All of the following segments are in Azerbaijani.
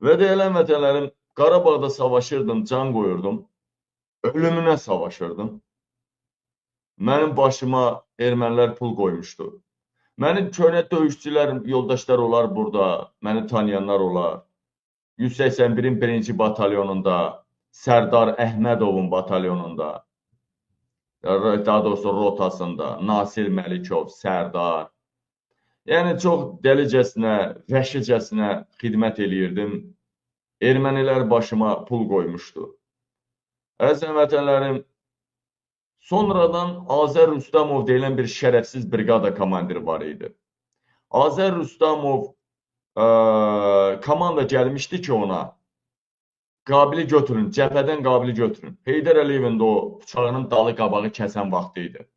Və deyilən vətənlərim, Qarabağda savaşırdım, can qoyurdum. Ölümünə savaşırdım. Mənim başıma ermənilər pul qoymuşdu. Mənim köhnə döyüşçülər, yoldaşlar olar burada, məni tanıyanlar olar. 181-in 1-ci batalyonunda, Sərdar Əhmədovun batalyonunda, daha doğrusu rotasında, Nasir Məlikov, Sərdar. Yəni, çox dəlicəsinə, vəhşicəsinə xidmət eləyirdim. Ermənilər başıma pul qoymuşdu. Əziz vətənlərim, sonradan Azər Rüstəmov deyilən bir şərəfsiz briqada komandiri var idi. Azər Rüstəmov komanda gəlmişdi ki ona, Qabili götürün, cəbhədən Qabili götürün. Heydər Əliyevin də o bıçağının dalı qabağı kəsən vaxtı idi.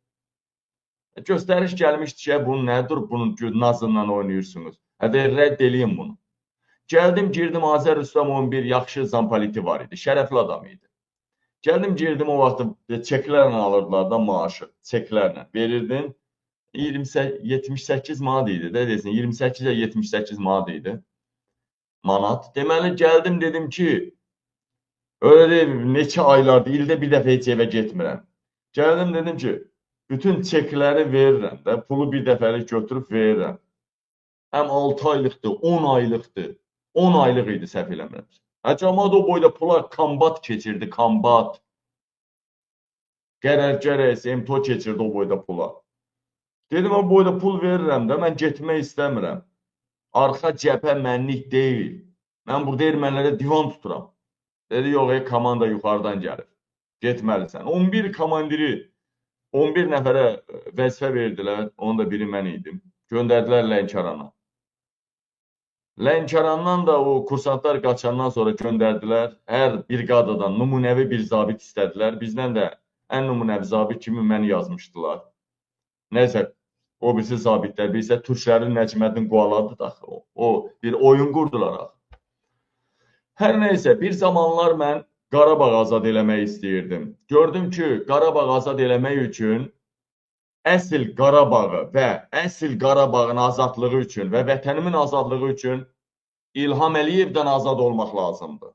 Göstəriş gəlmişdi ki, bunu nədir, bunun nazından oynayırsınız. Hədə rədd eləyin bunu. Gəldim, girdim, Azər Rüstəmovun bir yaxşı zampoliti var idi, şərəfli adam idi. Gəldim, girdim, o vaxt çeklərlə alırdılar da maaşı, çeklərlə verirdin. 78 manat idi də, desin, 28-ə 78 manat idi. Manat. Deməli, gəldim, dedim ki, öyle deyil, neçə aylardır, ildə bir dəfə heç evə getmirəm. Gəldim, dedim ki, bütün çekləri verirəm də, pulu bir dəfəlik götürüb verirəm. Həm 6 aylıqdır, 10 aylıqdır. 10 aylıq idi, səhv eləmirəm. Cəmaat o boyda pula kombat keçirdi, kombat. Qərərgərəs, MTO keçirdi o boyda pula. Dedim, o boyda pul verirəm də, mən getmək istəmirəm. Arxa cəbhə mənlik deyil. Mən burada ermənilərə divan tuturam. Dedi, yox, komanda yuxarıdan gəlir. Getməlisən. 11 komandiri, 11 nəfərə vəzifə verdilər. Onun da biri mən idim. Göndərdilər Lənkərana. Lənkərandan da o kursantlar qaçandan sonra göndərdilər. Hər briqadadan nümunəvi bir zabit istədilər. Bizdən də ən nümunəvi zabit kimi məni yazmışdılar. Nəysə, o birisi zabitlər, birisi türklərin Nəcməddin Qualadı da axı. O bir oyun qurdular axı. Hər nəysə, bir zamanlar mən Qarabağ azad eləmək istəyirdim. Gördüm ki, Qarabağ azad eləmək üçün əsl Qarabağı və əsl Qarabağın azadlığı üçün və vətənimin azadlığı üçün İlham Əliyevdən azad olmaq lazımdır.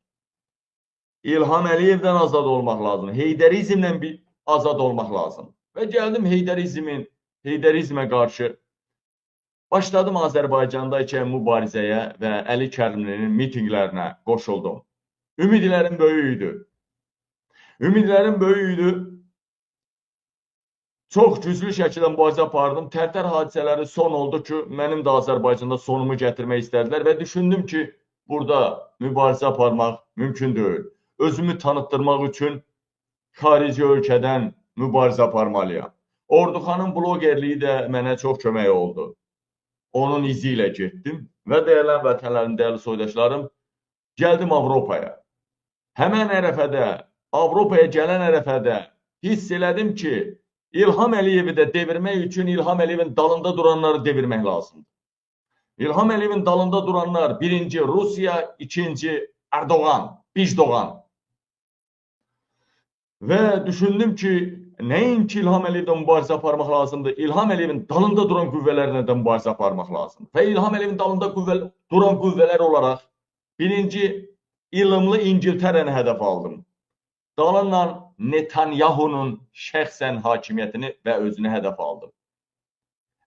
İlham Əliyevdən azad olmaq lazımdır. Heydərizmlə azad olmaq lazımdır. Və gəldim Heydərizmə qarşı başladım Azərbaycanda ikən mübarizəyə və Əli Kərimlinin mitinqlərinə qoşuldum. Ümidlərim böyük idi. Ümidlərim böyük idi. Çox güclü şəkildə mübarizə apardım. Tərtər hadisələri son oldu ki, mənim də Azərbaycanda sonumu gətirmək istədilər və düşündüm ki, burada mübarizə aparmaq mümkün deyil. Özümü tanıtdırmaq üçün xarici ölkədən mübarizə aparmalıyam. Orduxanın blogerliyi də mənə çox kömək oldu. Onun izi ilə getdim və dəyərli vətənlərim, dəyərli soydaşlarım, gəldim Avropaya. Həmən ərəfədə, Avropaya gələn ərəfədə hiss elədim ki, İlham Əliyevi də devirmək üçün İlham Əliyevin dalında duranları devirmək lazımdır. İlham Əliyevin dalında duranlar birinci Rusiya, ikinci Erdoğan, Bicdoğan. Və düşündüm ki, nəinki İlham Əliyevdən mübarizə aparmaq lazımdır, İlham Əliyevin dalında duran qüvvələrlə də mübarizə aparmaq lazımdır. Və İlham Əliyevin dalında duran qüvvələr olaraq birinci ılımlı İngiltərəni hədəf aldım. Dalınla Netanyahunun şəxsən hakimiyyətini və özünü hədəf aldım.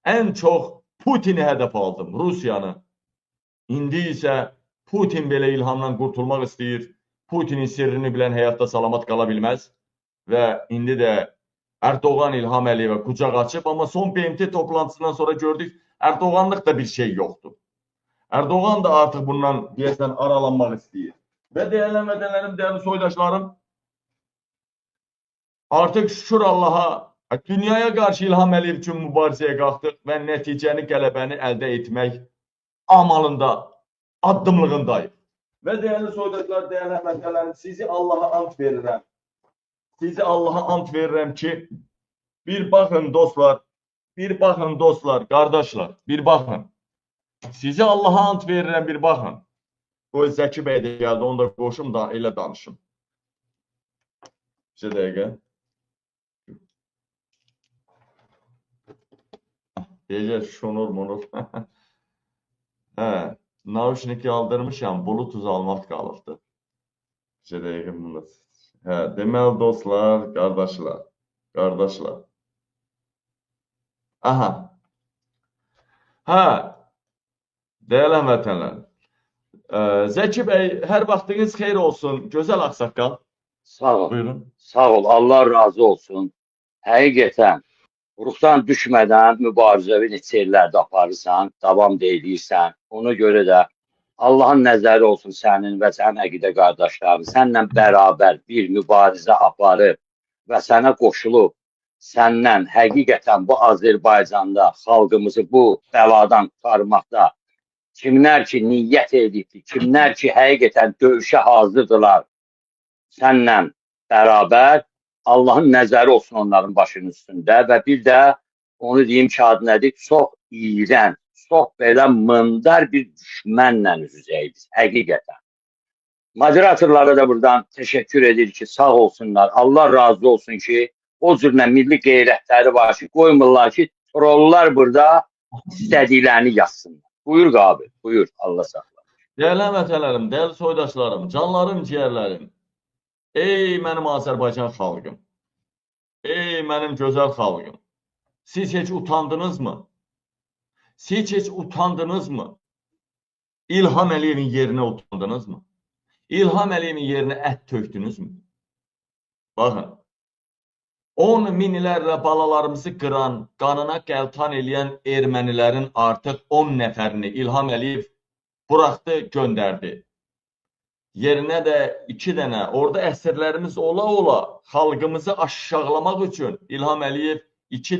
Ən çox Putini hədəf aldım, Rusiyanı. İndi isə Putin belə İlhamdan qurtulmaq istəyir. Putinin sirrini bilən həyatda salamat qala bilməz. Və indi də Erdoğan İlham Əliyevə qucaq açıb, amma son BMT toplantısından sonra gördük, Erdoğanlıq da bir şey yoxdur. Erdoğan da artıq bundan deyəsən aralanmaq istəyir. Və dəyərli vətənlərim, dəyərli soydaşlarım, artıq şükür Allaha, dünyaya qarşı İlham Əliyev üçün mübarizəyə qalxdıq və nəticəni, qələbəni əldə etmək amalında, addımlığındayıq. Və dəyərli soydaşlar, dəyərli vətənlərim, sizi Allaha ant verirəm. Sizi Allaha ant verirəm ki, bir baxın dostlar, bir baxın dostlar, qardaşlar, bir baxın. Sizi Allaha ant verirəm, bir baxın. Qoy Zəki bəy də gəldi, onu da qoşum da elə danışım. Bir dəqiqə. Deyəcək, şonur, monur. Hə, Nauşniki aldırmışam, Bluetooth almaq qalıbdır. Bir dəqiqə bunu. Hə, deməli dostlar, qardaşlar, qardaşlar. Aha. Hə, dəyərli həmvətənlər. Zəki bəy, hər vaxtınız xeyir olsun. Gözəl ağsaqqal. Sağ ol. Buyurun. Sağ ol. Allah razı olsun. Həqiqətən ruhdan düşmədən mübarizəvi neçə illərdə aparırsan, davam da eləyirsən. Ona görə də Allahın nəzəri olsun sənin və sənin əqidə qardaşların. Səninlə bərabər bir mübarizə aparıb və sənə qoşulub, səndən həqiqətən bu Azərbaycanda xalqımızı bu bəladan qurtarmaqda kimlər ki niyyət edibdir, kimlər ki həqiqətən döyüşə hazırdılar səninlə bərabər, Allahın nəzəri olsun onların başının üstündə və bir də onu deyim ki, adı nədir? Çox iyrənc, çox belə mındar bir düşmənlə üz-üzəyik biz, həqiqətən. Moderatorlara da buradan təşəkkür edir ki, sağ olsunlar, Allah razı olsun ki, o cürlə milli qeyrətləri var ki, qoymurlar ki, trollar burada istədiklərini yazsınlar. Buyur abi, buyur, Allah saxla. Dəyərli həmvətənlərim, dəyərli soydaşlarım, canlarım, ciyərlərim, ey mənim Azərbaycan xalqım, ey mənim gözəl xalqım, siz heç utandınızmı? Siz heç utandınızmı? İlham Əliyevin yerinə utandınızmı? İlham Əliyevin yerinə ət tökdünüzmü? Baxın, 10 minlərlə balalarımızı qıran, qanına qəltan eləyən ermənilərin artıq 10 nəfərini İlham Əliyev buraxdı, göndərdi. Yerinə də 2 dənə, orada əsirlərimiz ola-ola xalqımızı aşağılamaq üçün İlham Əliyev 2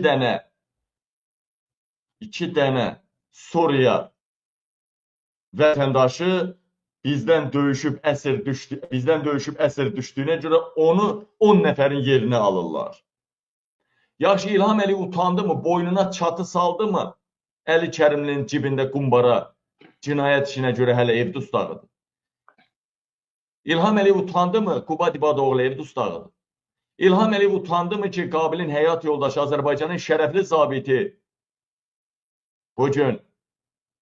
dənə Suriya vətəndaşı bizdən döyüşüb əsir düşdü, bizdən döyüşüb əsir düşdüyünə görə onu 10 nəfərin yerinə alırlar. Yaxşı, İlham Əliyev utandı mı, boynuna çatı saldı mı? Əli Kərimlinin cibində qumbara cinayət işinə görə hələ ev dustağıdır. İlham Əliyev utandı mı? Qubad İbadoğlu ev dustağıdır. İlham Əliyev utandı mı ki, Qabilin həyat yoldaşı Azərbaycanın şərəfli zabiti bugün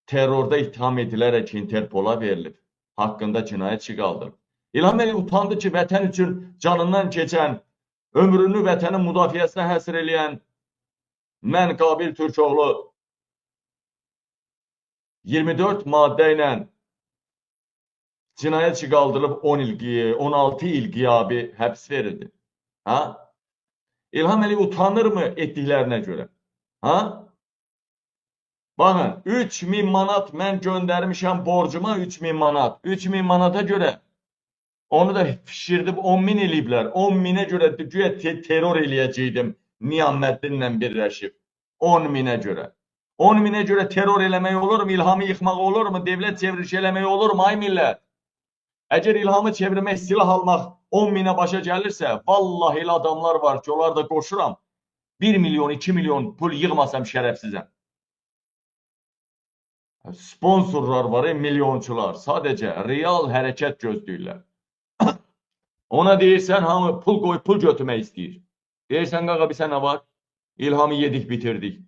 terrorda ittiham edilərək Interpola verilib, haqqında cinayət işi qaldırıb. İlham Əliyev utandı ki, vətən üçün canından keçən, ömrünü vətənin müdafiəsinə həsr eləyən mən Qabil Türkoğlu 24 maddə ilə cinayət işi qaldırılıb 16 il qiyabi həbs verildi. Ha? İlham Əliyev utanırmı etdiklərinə görə? Ha? Baxın, 3000 manat mən göndərmişəm borcuma, 3000 manat. 3000 manata görə onu da fişirdib 10.000 eləyiblər. 10.000-ə görə güya terror eləyəcəkdim Niyaməddinlə birləşib. 10.000-ə görə. 10.000-ə görə terror eləmək olurmu? İlhamı yıxmaq olurmu? Devlət çevrilişi eləmək olurmu? Ay millət! Əgər İlhamı çevirmək, silah almaq 10.000-ə başa gəlirsə, vallahi elə adamlar var ki, onlar da qoşuram. 1 milyon, 2 milyon pul yığmasam şərəfsizəm. Sponsorlar var, milyonçular. Sadəcə real hərəkət gözləyirlər. Ona deyirsən, hamı pul qoyub pul götürmək istəyir. Deyirsən, qaqa, bir sənə var, İlhamı yedik, bitirdik.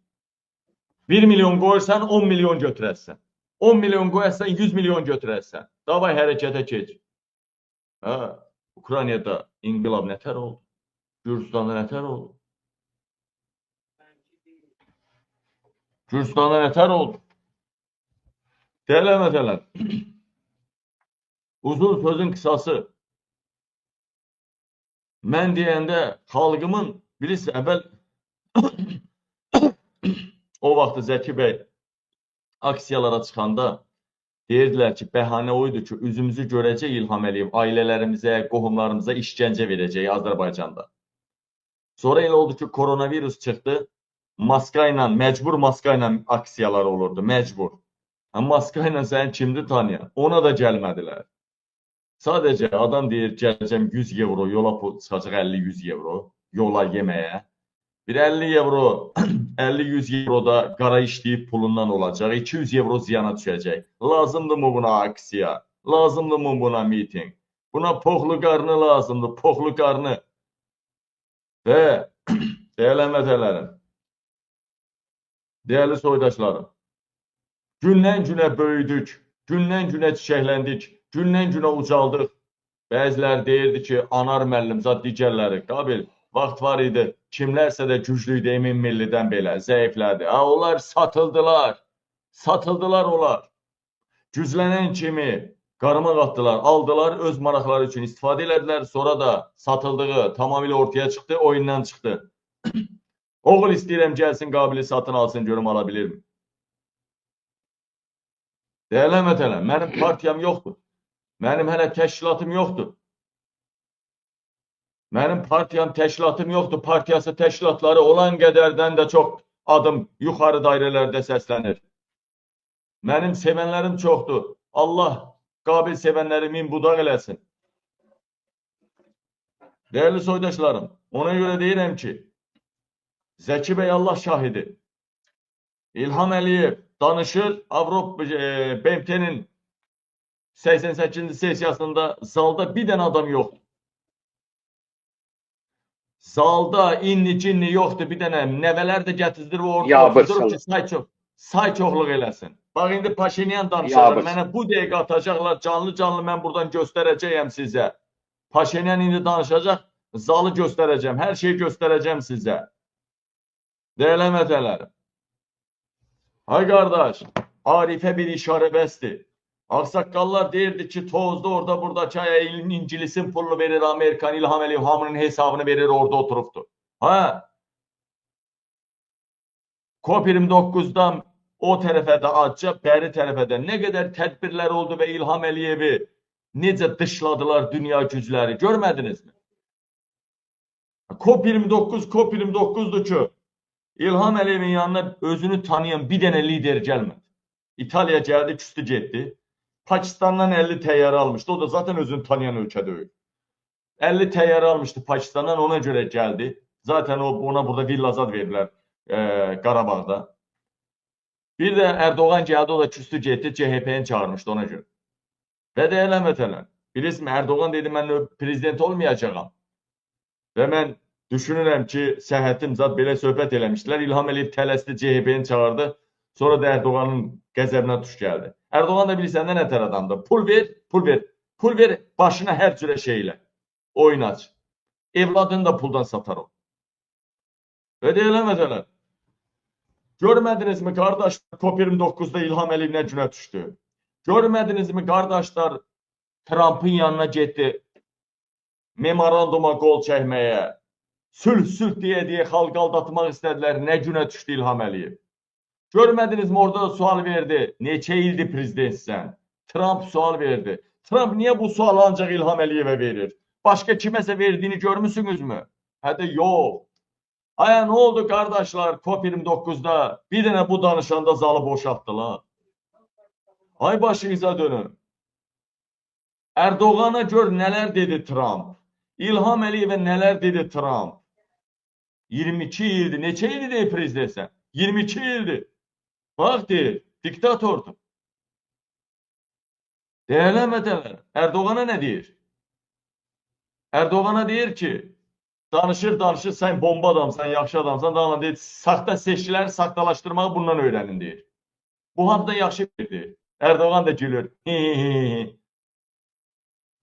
1 milyon qoyursan, 10 milyon götürərsən. 10 milyon qoyarsan, 100 milyon götürərsən. Davay hərəkətə keç. Hə, Ukraynada inqilab nətər oldu? Gürcüstanda nətər oldu? Gürcüstanda nətər oldu? Dəyərli həmvətənlər, uzun sözün qısası, mən deyəndə xalqımın, bilirsiniz, əvvəl o vaxtı Zəki bəy aksiyalara çıxanda deyirdilər ki, bəhanə o idi ki, üzümüzü görəcək İlham Əliyev, ailələrimizə, qohumlarımıza işgəncə verəcək Azərbaycanda. Sonra elə oldu ki, koronavirus çıxdı, maska ilə, məcbur maska ilə aksiyalar olurdu, məcbur. Maska ilə səni kimdir tanıyan? Ona da gəlmədilər. Sadəcə adam deyir, gələcəm 100 evro, yola çıxacaq 50-100 evro, yola yeməyə. Bir 50 evro, 50-100 evro da qara işləyib pulundan olacaq, 200 evro ziyana düşəcək. Lazımdır mı buna aksiya? Lazımdır mı buna miting? Buna poxlu qarnı lazımdır, poxlu qarnı. Və dəyərli həmvətənlərim, dəyərli soydaşlarım, gündən günə böyüdük. Gündən günə çiçəkləndik, gündən günə ucaldıq. Bəziləri deyirdi ki, Anar müəllim, zat digərləri, Qabil, vaxt var idi, kimlərsə də güclü idi, Emin Millidən belə, zəiflədi. Ha, onlar satıldılar, satıldılar onlar. Güclənən kimi qarmaq atdılar, aldılar, öz maraqları üçün istifadə elədilər, sonra da satıldığı tamamilə ortaya çıxdı, oyundan çıxdı. Oğul istəyirəm, gəlsin, Qabili satın alsın, görüm ala bilirmi? Dəyərli həmvətənlər, mənim partiyam yoxdur. Mənim hələ təşkilatım yoxdur. Mənim partiyam, təşkilatım yoxdur. Partiyası, təşkilatları olan qədərdən də çox adım yuxarı dairələrdə səslənir. Mənim sevənlərim çoxdur. Allah Qabil sevənləri min budaq eləsin. Dəyərli soydaşlarım, ona görə deyirəm ki, Zəki bəy Allah şahidi. İlham Əliyev danışır, Avropa BMT-nin 88-ci sessiyasında zalda bir dənə adam yoxdur. Zalda inni cinni yoxdur, bir dənə nəvələr də gətizdirib orada oturdurup ki, say çoxluq eləsin. Bax, indi Paşinyan danışacaq, mənə bu dəqiqə atacaqlar, canlı-canlı mən buradan göstərəcəyəm sizə. Paşinyan indi danışacaq, zalı göstərəcəm, hər şeyi göstərəcəm sizə. Dəyərli həmvətənlərim. Ay qardaş, Arifə bir işarə bəsdir. Ağsaqqallar deyirdi ki, tozda orada burada çaya İngilisin pulunu verir, Amerikan, İlham Əliyev hamının hesabını verir, orada oturubdur. Ha? COP29-dan o tərəfə də acca, bəri tərəfə də nə qədər tədbirlər oldu və İlham Əliyevi necə dışladılar dünya gücləri, görmədinizmi? COP29, COP29-dur ki, İlham Əliyevin yanına özünü tanıyan bir dənə lider gəlmədi. İtaliya gəldi, küstü getdi. Pakistandan 50 təyyarə almışdı. O da zaten özünü tanıyan ölkə deyil. 50 təyyarə almışdı Pakistandan, ona görə gəldi. Zaten ona burada villazad verdilər Qarabağda. Bir də Erdoğan gəldi, o da küstü getdi, CHP-ni çağırmışdı ona görə. Və dəyərli həmvətənlər, bilirsinizmi, Erdoğan dedi, mən prezident olmayacağam. Və mən düşünürəm ki, səhətim zat belə söhbət eləmişdilər. İlham Əliyev tələsdi, CHP-ni çağırdı. Sonra da Erdoğanın qəzəbinə tuş gəldi. Erdoğan da bilirsən nə nətər adamdır. Pul ver, pul ver, pul ver, başına hər cürə şeylə. Oyun aç. Evladını da puldan satar o. Və deyilən məsələ, görmədinizmi qardaşlar, COP29-da İlham Əliyev nə günə düşdü? Görmədinizmi qardaşlar, Trumpın yanına getdi memoranduma qol çəkməyə. Sülh, sülh deyə-deyə xalqı aldatmaq istədilər. Nə günə düşdü İlham Əliyev? Görmədinizmi orada da sual verdi. Neçə ildir prezidentsən? Trump sual verdi. Trump niyə bu sualı ancaq İlham Əliyevə verir? Başqa kiməsə verdiyini görmüsünüzmü? Hədə yox. Aya nə oldu qardaşlar COP29-da bir dənə bu danışanda zalı boşaltdılar. Ay başınıza dönün. Erdoğana gör nələr dedi Trump. İlham Əliyevə nələr dedi Trump. 22 ildir. Neçə ildir deyir prezidentsən? 22 ildir. Bax deyir, diktatordur. Dəyərli həmvətənlər, Erdoğana nə deyir? Erdoğana deyir ki, danışır, danışır, sən bomba adamsan, yaxşı adamsan, danışır, deyir, saxta seçkiləri saxtalaşdırmağı bundan öyrənin, deyir. Bu hamıdan yaxşı deyir. Erdoğan da gülür.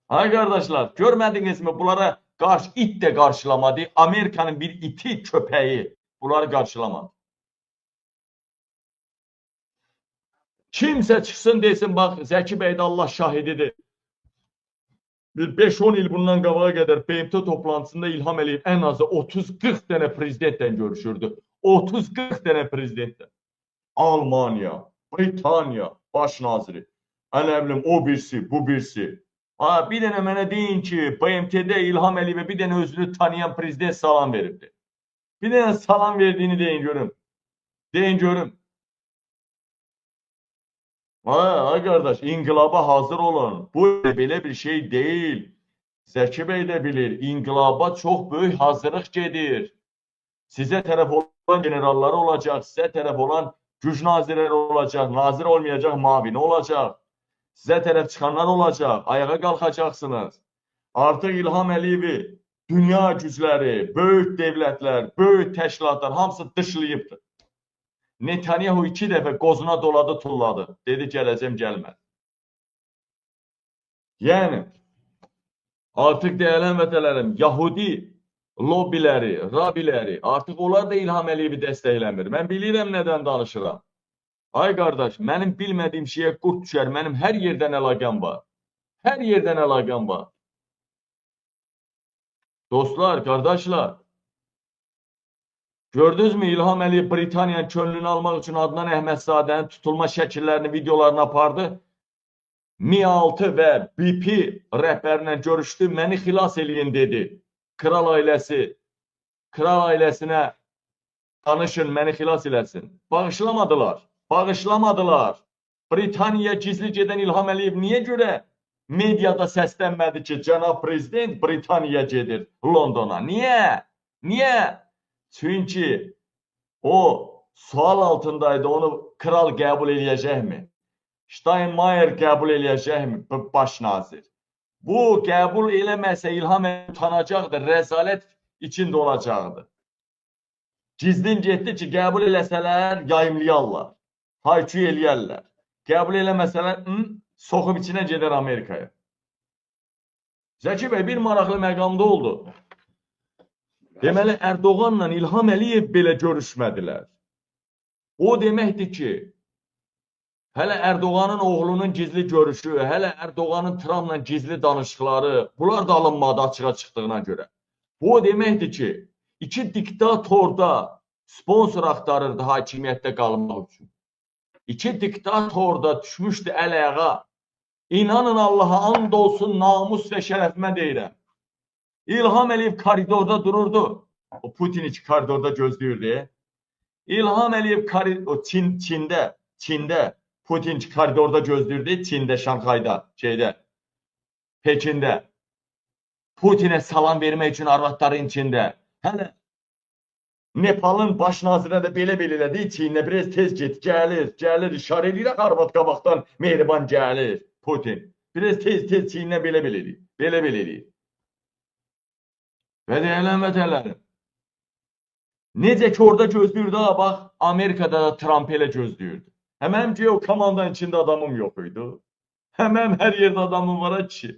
Ay qardaşlar, görmədinizmi bunlara qarşı it də qarşılamadı. Amerikanın bir iti, köpəyi bunları qarşılamadı. Kimsə çıxsın desin, bax, Zəki bəy də Allah şahididir. Bir 5-10 il bundan qabağa qədər BMT toplantısında İlham Əliyev ən azı 30-40 dənə prezidentlə görüşürdü. 30-40 dənə prezidentlə. Almaniya, Britaniya baş naziri, nə bilim, o birisi, bu birisi. Ha, bir dənə mənə deyin ki, BMT-də İlham Əliyevə bir dənə özünü tanıyan prezident salam veribdi. Bir dənə salam verdiyini deyin görüm. Deyin görüm. Ay qardaş, inqilaba hazır olun. Bu belə bir şey deyil. Zəki bəy də bilir, inqilaba çox böyük hazırlıq gedir. Sizə tərəf olan generalları olacaq, sizə tərəf olan güc nazirləri olacaq, nazir olmayacaq, mavini olacaq. Sizə tərəf çıxanlar olacaq, ayağa qalxacaqsınız. Artıq İlham Əliyevi dünya gücləri, böyük devlətlər, böyük təşkilatlar hamısı dışlayıbdır. Netanyahu 2 dəfə qozuna doladı, tulladı. Dedi, gələcəm, gəlmədi. Yəni, artıq dəyərli həmvətənlərim, Yahudi lobbiləri, rabiləri, artıq onlar da İlham Əliyevi dəstəkləmir. Mən bilirəm nədən danışıram. Ay qardaş, mənim bilmədiyim şeyə qurd düşər, mənim hər yerdən əlaqəm var. Hər yerdən əlaqəm var. Dostlar, qardaşlar, gördünüzmü İlham Əliyev Britaniyanın könlünü almaq üçün Adnan Əhmədzadənin tutulma şəkillərini, videolarını apardı. Mi-6 və BP rəhbərinə görüşdü, məni xilas eləyin dedi. Kral ailəsi, kral ailəsinə danışın, məni xilas eləsin. Bağışlamadılar, bağışlamadılar. Britaniya gizli gedən İlham Əliyev niyə görə mediada səslənmədi ki, cənab prezident Britaniya gedir Londona? Niyə? Niyə? Çünki o sual altındaydı, onu kral qəbul eləyəcəkmi? Steinmeier qəbul eləyəcəkmi baş nazir? Bu qəbul eləməsə İlham Əliyev utanacaqdır, rəzalət içində olacaqdır. Gizlin getdi ki, qəbul eləsələr yayımlayarlar, hayküy eləyərlər. Qəbul eləməsələr, soxub içinə gedər Amerikaya. Zəki bəy bir maraqlı məqamda oldu. Deməli, Ərdoğanla İlham Əliyev belə görüşmədilər. O deməkdir ki, hələ Ərdoğanın oğlunun gizli görüşü, hələ Ərdoğanın Trampla gizli danışıqları, bunlar da alınmadı açığa çıxdığına görə. Bu o deməkdir ki, iki diktator da sponsor axtarırdı hakimiyyətdə qalmaq üçün. İki diktator da düşmüşdü əl-ayağa. İnanın Allaha, and olsun namus və şərəfimə deyirəm. İlham Əliyev koridorda dururdu. O Putin iki koridorda gözləyirdi. İlham Əliyev o Çində Putin koridorda gözləyirdi. Çində, Şanxayda, şeydə, Pekində. Putinə salam vermək üçün arvadların içində. Hələ Nepalın baş nazirinə də belə-belə elədi, Çinə biraz tez get, gəlir, gəlir, işarə eləyir, arvad qabaqdan mehriban gəlir Putin. Biraz tez-tez Çinə belə-belə eləyir, belə-belə eləyir. Və dəyərli həmvətənlərim, necə ki orada gözləyirdi, ha, bax, Amerikada da Trump elə gözləyirdi. Hə, mənim ki, o komandanın içində adamım yox idi. Hə, mənim hər yerdə adamım var, ha, kişi.